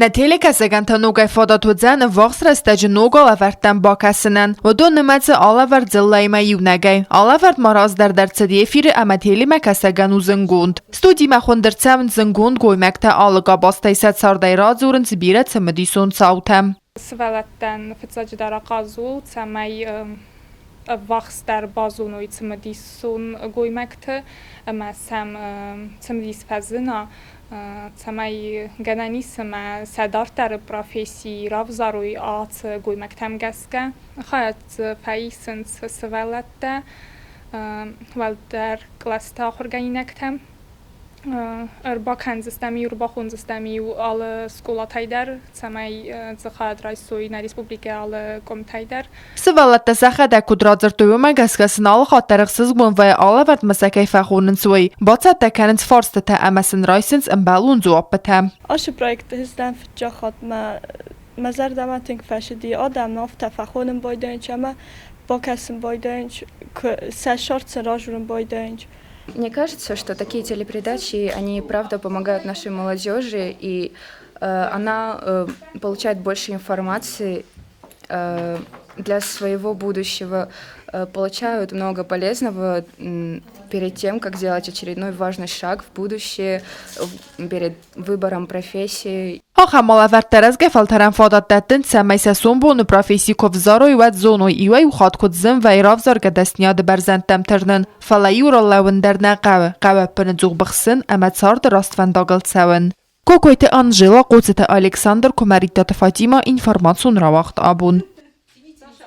Нӕ телекӕсӕгӕн та ногӕй фадат уыдзӕн ӕввахс рӕстӕджы ног алӕвӕрдтӕм бакӕсынӕн. Уыдон нымӕцы алӕвӕрд дзыллӕимӕ иунӕгӕй. Алӕвӕрд ма раздӕр дӕр цыд эфиры ӕмӕ телемӕкӕсӕгӕн у зынгонд. Студимӕ хуынд ӕрцӕуынц зынгонд гоймӕгтӕ алы габазтӕй сӕ цардӕй радзурынц бирӕ цымыдисон цаутӕ. Сывӕллӕттӕн фыццаджыдӕр ахъаз у, цӕмӕй ӕввахсдӕр базоной цымыдисон гоймӕгты ӕмӕ сӕм цымыдис фӕзына, цӕмӕй гӕнӕн ис ӕмӕ сӕ дарддӕры професси равзарой ацы гоймӕгтӕм гӕсгӕ. Хайад дзы фӕисынц сывӕллӕттӕ, уӕлдӕр кълӕсты ахуыргӕнинӕгтӕ. Ӕрбакӕндзыстӕм-иу, ӕрбахондзыстӕм-иу алы скъолатӕй дӕр, цӕмӕй дзы хайад райсой нӕ республикӕйы алы къуымтӕй дӕр. Сывӕллӕттӕ сӕхӕдӕг куыд радзырдтой, уымӕ гӕсгӕ сын алы хатт дӕр ӕхсызгон вӕййы алӕвӕрдмӕ сӕ кӕй фӕхонынц, уый. Бацӕттӕ кӕнынц фарстытӕ ӕмӕ сын райсынц ӕмбӕлон дзуаппытӕ. Ацы проекты ӕз фыццаг хатт мӕ мӕ зӕрдӕмӕ тынг фӕцыди. Адӕм афтӕ фӕхонын байдайынц ӕмӕ бакӕсын байдайынц, куы сӕ сӕрд сын разурын байдайынц. Мне кажется, что такие телепередачи, они правда помогают нашей молодежи, и она получает больше информации для своего будущего, получают много полезного перед тем, как сделать очередной важный шаг в будущее, перед выбором профессии. Ахӕм алӕвӕрдтӕ рӕзгӕ фӕлтӕрӕн фадат дӕттынц, цӕмӕй сӕ сомбоны професси куы ӕвзарой, уӕд зоной, иуӕй-иу хатт куыд зын вӕййы равзаргӕ дӕсныйады бӕрзӕндтӕм тырнын, фӕлӕ иу ралӕууын дӕр нӕ хъӕуы, хъӕуы ӕппыныдзух быхсын ӕмӕ царды раст фӕндагыл цӕуын. Кокойты Анжела, Хъоцыты Александр, Куымӕридтаты Фатимӕ, информацион рауагъд абон.